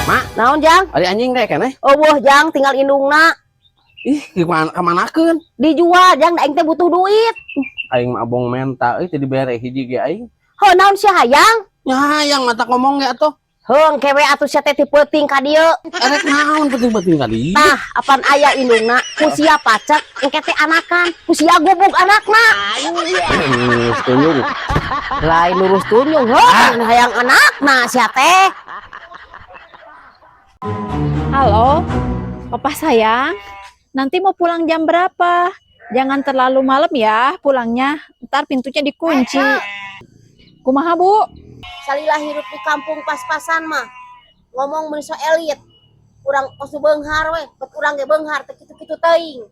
Mak. Naon, Jang? Ari anjing teh keneh. Euweuh, Jang, tinggal indungna. Ih, gimana kamanakeun? Dijual, Jang, da aing teh butuh duit. Aing mah abong menta euy teu dibere hiji ge aing. Heuh, naon sia hayang? Nya hayang mata ngomong ge atuh. Heung, kewe atuh sia teh ti peuting ka dieu. Erek naon penting-penting kali. Tah, apan aya indungna, ku sia pacek, engke teh anakan, ku sia gubug anakna. Tunjung. Lain lurus tunjung, heuh, hayang anakna sia teh. Halo, Papa sayang. Nanti mau pulang jam berapa? Jangan terlalu malam ya pulangnya. Ntar pintunya dikunci. Kumaha, Bu? Salila hirup di kampung pas-pasan mah ngomong mun so elit, urang kos beunghar we, bet urang ge beunghar teu kitu-kitu teuing.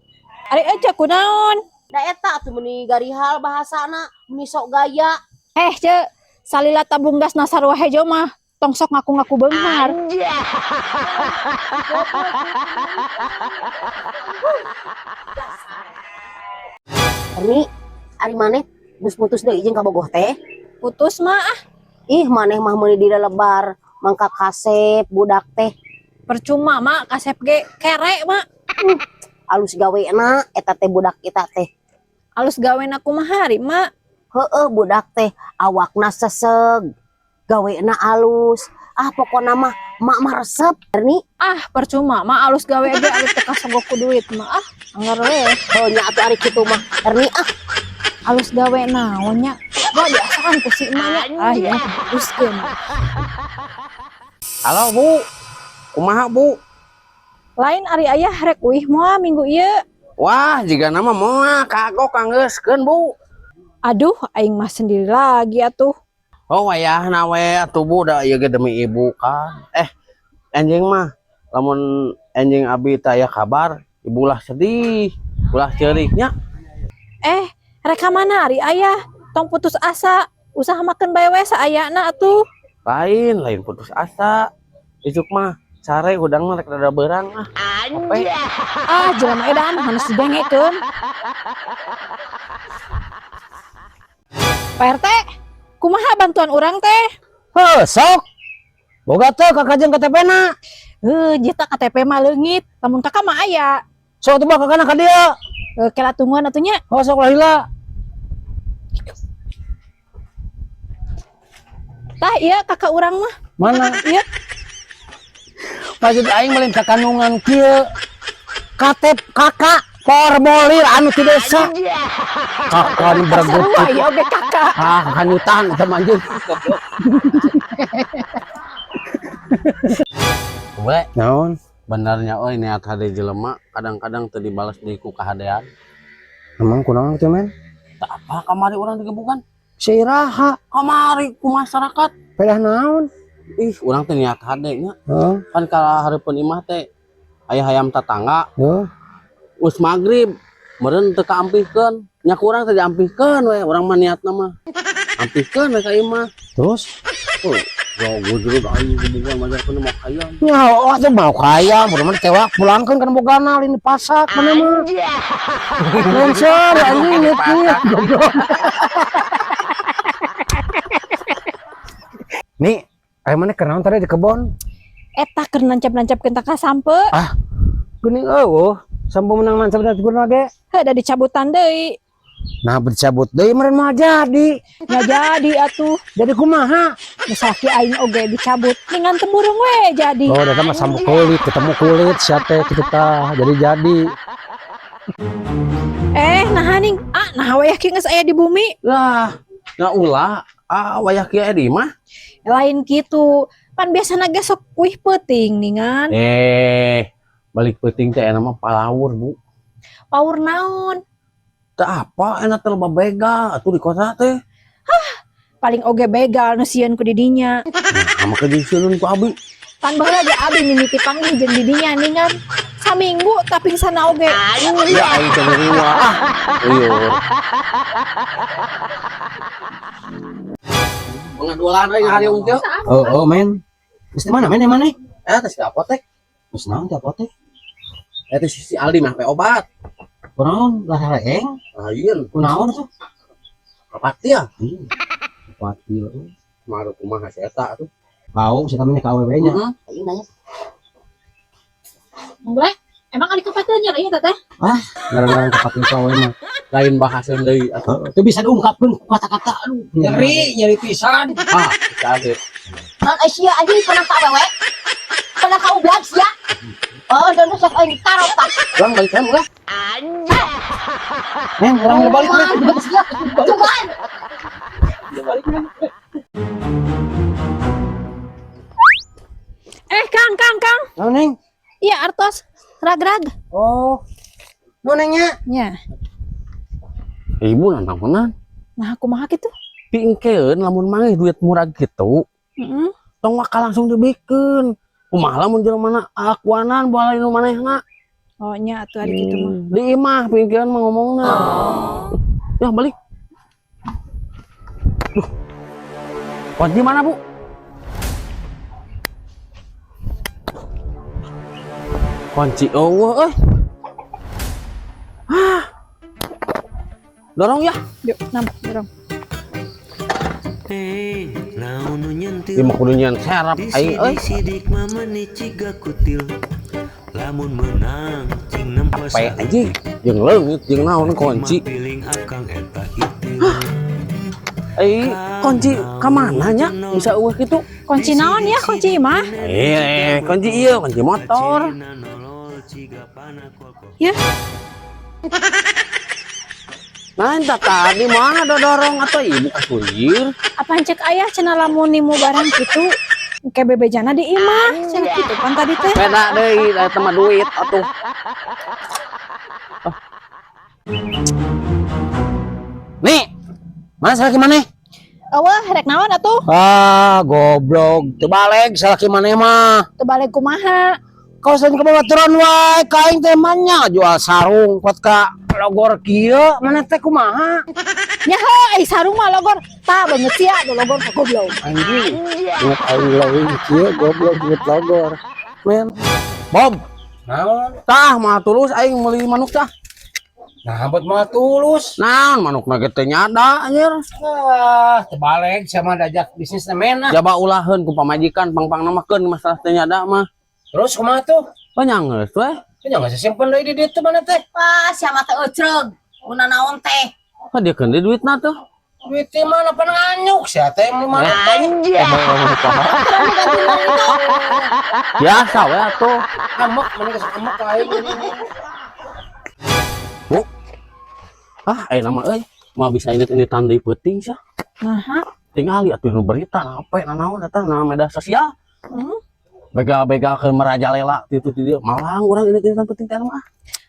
Ari aja kunaon? Da eta atuh meuni garihal bahasana, meuni sok gaya. Eh, Ce, salila tabung gas nasarua hejo mah tong sok ngaku-ngaku beunghar. Erni, ari maneh geus putus deui jeung kabogoh teh? Putus mah ah. Ih, maneh mah meuni dilelebar mangka kasep budak teh. Percuma mak, kasep ge kere mak. Alus gawena eta teh budak kita teh. Alus gawe kumaha hari mak? Heeh, budak teh awakna seseg, gawena alus. Ah, pokona mah mak mah resep, Erni. Ah, percuma mak, alus gawe ge ari teu kasogok ku duit mah. Ah, anggar we. Heuh nya atuh ari kitu mah, Erni ah. Alus gawe naon nya? Gua diasakan ku si emak nya. Ah, ya, teruskeun. Halo, Bu. Kumaha, Bu? Lain ari ayah rek uih moal minggu ieu. Wah, jiga nama moal kagok anggeuskeun, Bu. Aduh, aing mah sendiri lagi atuh. Oh, wayahna we atuh, Bu, da ieu ge demi ibu kan. Enjing mah lamun enjing abi teh aya kabar, ibu ulah sedih, ulah ceurik nya. Rek ka mana ari ayah? Tong putus asa, usaha makeun bae we saayana atuh. Lain, lain putus asa. Isuk mah sare hudang mah rek rada beurang ah. Capek. Ah, jelema edan harus didengekeun. Pak RT, kumaha bantuan urang teh? Heuh, sok. Boga teu kakak jeung KTP-na. Heuh, jita KTP mah leungit, lamun kakak mah aya. Sok atuh bawa kakakna ka dieu. Heuh, kela tungguan atuh nya. Oh, sok lah heula. Tah, iya kakak urang mah. Mana? Iya. Maksud aing mah lain kakandungan kieu. KTP kakak formulir anu ti desa. Kakak nu bergut. Sarua ya oge kakak. Ah, hanyutan eta mah anjing. We, Naon? benernya euy niat hade jelema kadang-kadang teu dibales deui ku kahadean. Emang kunaon kitu, men? Tak apa kamari urang digebukan? Seiraha. Kamari ku masyarakat. Pedah naon? Ih, urang teh niat hade nya. Heeh. Kan kala hareupeun imah teh aya hayam tatangga. Heeh. Geus magrib, meureun teu kaampihkeun. Nya ku urang teh diampihkeun we, urang mah niatna mah. Ampihkeun we ka imah. Terus? Oh, ya gujrug aing gebukan majarkeun mau hayam. Ya, oh, teh mau kaya, mun mah tewak pulangkeun kana bogana lain dipasak mana mah. Lenser anjing nyetir goblok. Nih, aya mana keur naon tadi di kebon? Eta keur nancap-nancapkeun ka sampe. Ah, geuning eueuh, sampe menang nancap-nancapkeun ge. Heuh, da dicabutan deui. Nah, bercabut deui meureun mah jadi. Nya jadi atuh. Jadi kumaha? Misaki aing oge dicabut, ningan temurung we jadi. Oh, datang mah sambu kulit, ketemu kulit sia teh kitu tah, jadi-jadi. Nah ning, ah, nah wayah kieu geus aya di bumi. Lah, nah ulah, ah wayah kieu aya di imah. Lain kitu, pan biasana ge sok kuih peuting ningan. Balik peuting teh enak mah palawur, Bu. Paur naon? Teu apa enak teh loba begal atuh di kota teh. Hah, paling oge begal nu sieun ku didinya. Nah, maka jeung sieun ku abi. Pan baheula ge abi mimiti panggih jeung didinya ningan. Saminggu tapi sana oge. Ya aing teh riwa. Ah, uyur. Pengadulan aing hariung teh. Oh, oh men. Geus di mana men mana? Teh si apotek. Geus naon teh apotek? Teh si Aldi mah pe obat. Kunaon lah reeng? Lain. Kunaon tuh? Kapati ya? Kapati. Maru kumaha si eta atuh. Bau si tamanya ka awewe nya. Heeh. Aing nanya. Boleh? Emang ari kapateun nyeri eta teh? Ngaran-ngaran kapateun we mah. Lain bahasan deui atuh. Teu bisa diungkapkeun ku kata-kata, aduh. Nyeri, nyeri pisan. Ah, kaget. Naon ai sia anjing pernah ka awewe? Pernah ka ublag sia? Oh, dan sok aing tarok tah. Urang balik kan ulah. Neng, urang mau balik, Neng. Cuman. Eh, Kang, Kang, Kang. Naon, Neng? Iya, artos. Rag-rag. Oh. Naon, Neng nya? Nya. Ibu nanaonan? Nah, kumaha kitu? Pingkeun lamun manggih duit murah gitu, Heeh. tong waka langsung dibikeun. Kumaha lamun jelema mana akuanan boa lain nu manehna. Oh, nya atuh ari kitu mah. Di imah pingkeun mah ngomongna. Ya balik. Duh. Kunci mana, Bu? Kunci eueuh euy. Ah. Dorong ya. Yuk, nambah dorong. Naon nu nyentil Ieu mah kudu nyeun serep aing euy. Sidik mah ciga kutil lamun menang cing nempo Apa anjing? Jeung leungit jeung naon kunci. Piling akang eta itil. Kunci ka mana nya bisa eueuh kitu? Kunci naon ya, kunci imah? Kunci ieu, kunci motor. Ya. Nah, entah tadi mana dodorong atau ibu kasuir. Apaan cek ayah cenah lamun nimu barang kitu ke bebejana di imah cenah kitu pan tadi teh. Beda deui, da eta mah duit atuh. Ah. Nih. Mana salaki maneh? Eueuh, rek naon atuh? Ah, goblok. Teu baleg salaki maneh mah. Teu baleg kumaha? Kau sering ke babaturan wae, ka aing teh manya jual sarung kuat ka logor kieu, maneh teh kumaha? Nya heuh, ai sarung mah logor. Tah beungeut sia do logor ka goblok. Anjing. Ingat aing leuwih kieu goblok inget logor. Men. Bob, Naon? tah mah tulus aing meuli manuk tah. Nah, buat mah tulus. Naon manukna ge teu nyada anjir. Ah, teu baleg sama dajak bisnis mena. Jaba ulaheun ku pamajikan pang-pangna mah keun masalah teu nyada mah. Terus kumaha tuh? Banyak geus we. Nya nggak simpen deui di dieu mana teh? Wah, sia mah teh eucreug. Mun naon teh? Ka dia keun deui duitna tuh. Duit teh mana pan nganyuk sia teh mun mana teh? Biasa we atuh. Amek mana geus amek ka aing. Bu. Ah, ayeuna mah euy, moal bisa indit-inditan deui peuting sia. Naha? Tingali atuh nu berita HP nanaon eta na media sosial. Hmm? Begal-begal ke merajalela ti itu ti dieu. Malang urang indit-inditan peuting teh mah.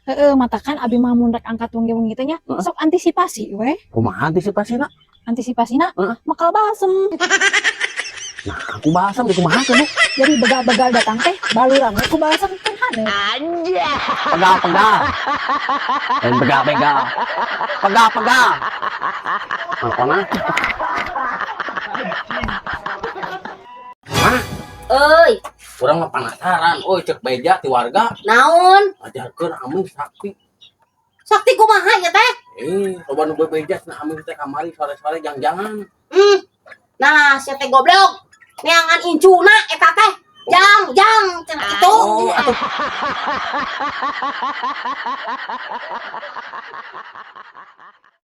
Heeh, matakan abi mah mun rek angkat wengi-wengi teh nya Heeh. sok antisipasi we. Kumaha antisipasina? Antisipasina Heeh. makal balsem. Nah, aku balsem di kumaha teh, Bu? Jadi begal-begal datang teh baluran we ku balsem kan haneut. Pegal-pegal. Lain begal-begal. Pegal-pegal. Mangkona. Mah, Euy, urang mah penasaran, euy cek beja ti warga naon? ajarkeun aming sakti. Sakti kumaha ya teh? Loba nu bebeja cenah aming teh kamari sore-sore jang-jangan. Nah, sia teh goblok. Neangan incuna eta teh. Jang, jang cenah kitu. Oh, atuh.